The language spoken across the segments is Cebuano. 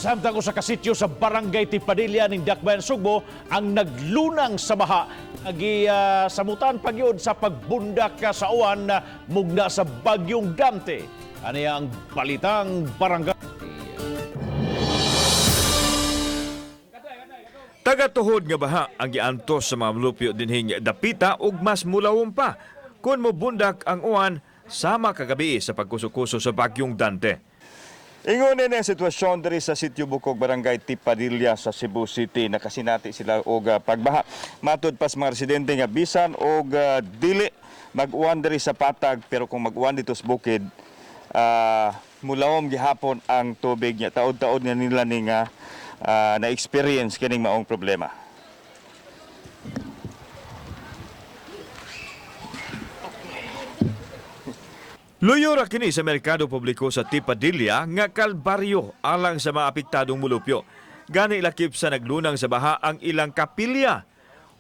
Samtang usa ka sitio sa Barangay Tipadilla ning Dakbayan Sugbo ang naglunang sa baha, agi samutan pagyud sa pagbundak ka sa uwan mugna sa bagyong Dante. Ani ang Balitang Barangay. Tagatuhod nga baha ang giantos sa mga mulupyo dinhing dapita ug mas mulawom pa kung mobundak ang uwan sama kagabi sa pagkuso-kuso sa bagyong Dante. Ingon ni ang sitwasyon diri sa Sitio Bukog, Barangay Tipadilla sa Cebu City. Nakasinati sila og pagbaha. Matud pa sa mga residente nga bisan og dili mag-uwan diri sa patag, pero kung mag-uwan dito sa bukid, mulawom gihapon ang tubig niya. Taod-taod nga nila ni nga na-experience kining maong problema. Luyo ra kini sa merkado publiko sa Tipadilla nga kalbaryo alang sa mga apektadong mulupyo. Gani lakip sa naglunang sa baha ang ilang kapilya.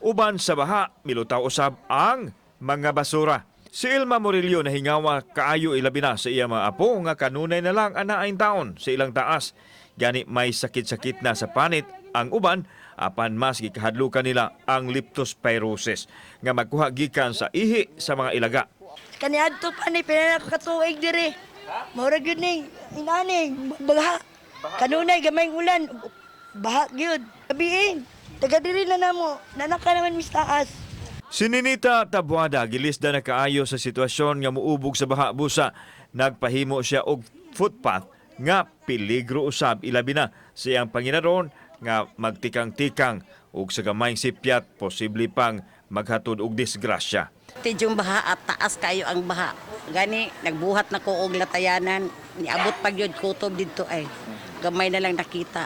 Uban sa baha, milutaw usab ang mga basura. Si Ilma Murillo nahingawa kaayo ilabi na sa iya mga apo nga kanunay na lang anaing taon sa ilang taas. Gani may sakit-sakit na sa panit ang uban apan mas gikahadlukan nila ang leptospirosis nga magkuha gikan sa ihi sa mga ilaga. Kaniadto pa ni pila na ka tuig diri. Mura gyud ning inani baha. Kanunay gamay ulan, baha gyud. Gabiin, taga diri na namo. Nanaka naman mis taas. Si Ninita Tabuada gilisda na kaayo sa sitwasyon nga muubog sa baha busa. Nagpahimo siya og footpath nga peligro usab ilabi na sa iyang panginaron nga magtikang-tikang ug sa gamayng sipyat posible pang maghatod og disgrasya. Tidyong baha at taas kayo ang baha. Gani, nagbuhat na ko og latayanan. Niabot pag yun kutob dito ay. Gamay na lang nakita.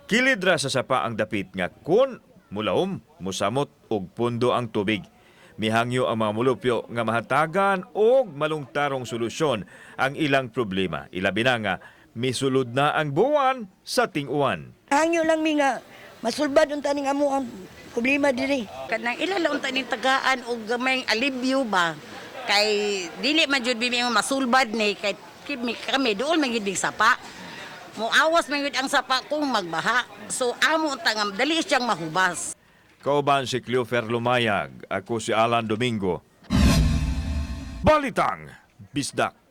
Kilid ra sa sapa ang dapit nga kun mulaom, musamot og pundo ang tubig. Mihangyo ang mga mulupyo nga mahatagan og malungtarong solusyon ang ilang problema. Ilabi na nga misulod na ang buwan sa ting-uwan. Hangyo lang mi nga masulbad unta ning amo ang problema diri. Kanang ila lang unta ning tagaan og gamay alibyo ba. Kay dili man jud bimi masulbad ni kay kami, kami dool man gyud sapa. Muawas man gyud ang sapa kung magbaha. So amo unta nga dali siyang mahubas. Kauban si Cleofer Lumayag, ako si Alan Domingo. Balitang Bisdak.